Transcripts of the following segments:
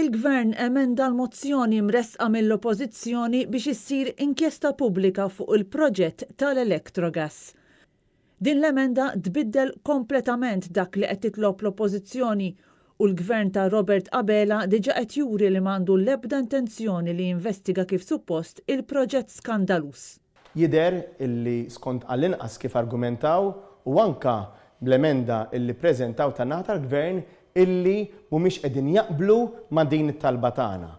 Il-Gvern emenda l-mozzjoni mressqa mill-Oppożizzjoni biex issir inkjesta pubblika fuq il-proġett tal-Electrogas. Din l-emenda tbiddel kompletament dak li qed titlob l-Oppożizzjoni u l-Gvern ta' Robert Abela diġà qed juri li m'għandu l-ebda intenzjoni li jinvestiga kif suppost il-proġett skandaluż. Jidher illi skont għall-inqas kif argumentaw u anke bl-emenda illi ppreżentaw tan-naħa tal-Gvern illi mhumiex qegħdin jaqblu ma' din it-talba tagħna.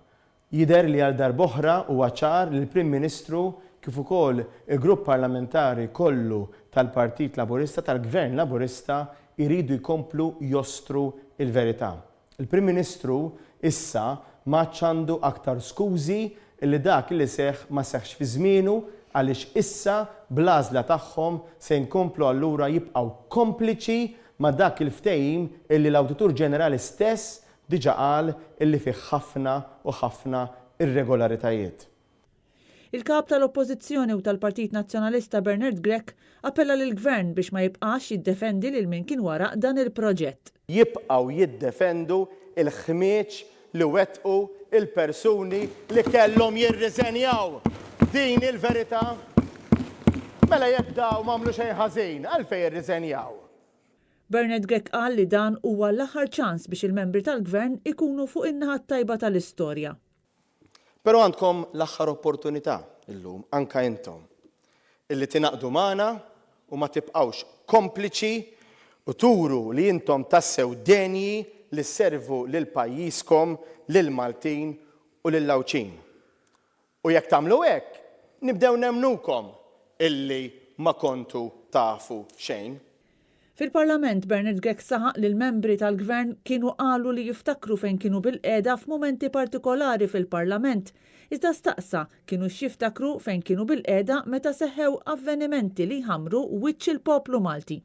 Jidher li għal darb'oħra huwa ċar li l-Prim Ministru kif ukoll il-Grupp Parlamentari kollu tal-Partit Laburista, tal-Gvern Laburista jridu jkomplu jostru l-verità. Il-Prim Ministru issa m'għadx għandu aktar skużi illi dak illi seħħ ma seħħx fi żmienu għaliex issa bl-għażla tagħhom se jkomplu allura jibqgħu kompliċi ma' dak il-ftehim illi l-Awditur Ġenerali stess diġa qal illi fih ħafna u ħafna irregolaritajiet. Il-Kap tal-Oppożizzjoni u tal-Partit Nazzjonalista Bernard Grech appella lill-Gvern biex ma jibqax jiddefendi lil min kien wara dan il-proġett. Jibqgħu jiddefendu l-ħmieġ li wettqu l-persuni li kellhom jirriżenjaw! Din hi l-verità! Mela jekk dawn m'għamlu xejn ħażin, għalfejn irriżenjaw? Bernard Grech qal li dan huwa l-aħħar ċans biex il-membri tal-Gvern ikunu fuq in-naħa t-tajba tal-istorja. Però għandkom l-aħħar opportunità illum, anke intom, illi tingħaqdu magħna u ma tibqgħux kompliċi u turu li intom tassew denji li sservu lil pajjiżkom, lill-Maltin u lill-Għawdxin. U jekk tagħmlu hekk, nibdew nemmnukom illi ma kontu tafu xejn. Fil-Parlament, Bernard Grech saħaq li l-membri tal-Gvern kienu qalu li jiftakru fejn kienu bilqiegħda f'mumenti partikolari fil-Parlament, iżda staqsa kinux jiftakru fejn kienu bilqiegħda meta seħħew avvenimenti li jħammru wiċċ il-poplu Malti.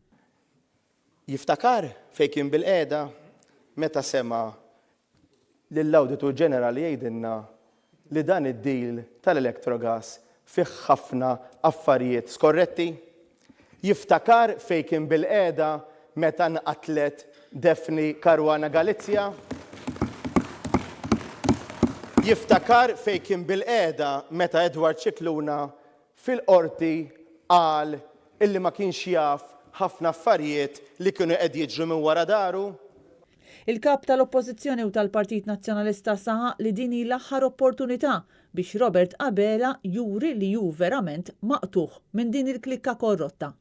Jiftakar fejn kien bilqiegħda meta sema' lill-Awditur Ġenerali jgħidilna li dan id-deal tal-Electrogas fih ħafna affarijiet skorretti? Jiftakar fejn kien bilqiegħda meta nqatlet Daphne Caruana Galizia? Jiftakar fejn kien bilqiegħda meta Edward Scicluna Fil-Qorti qal illi ma kienx jaf ħafna affarijiet li kienu qed jiġru minn wara daru. Il-Kap tal-Oppożizzjoni u tal-Partit Nazzjonalista saħaq li din hi l-aħħar opportunità biex Robert Abela juri li hu verament maqtugħ minn din il-klikka korrotta.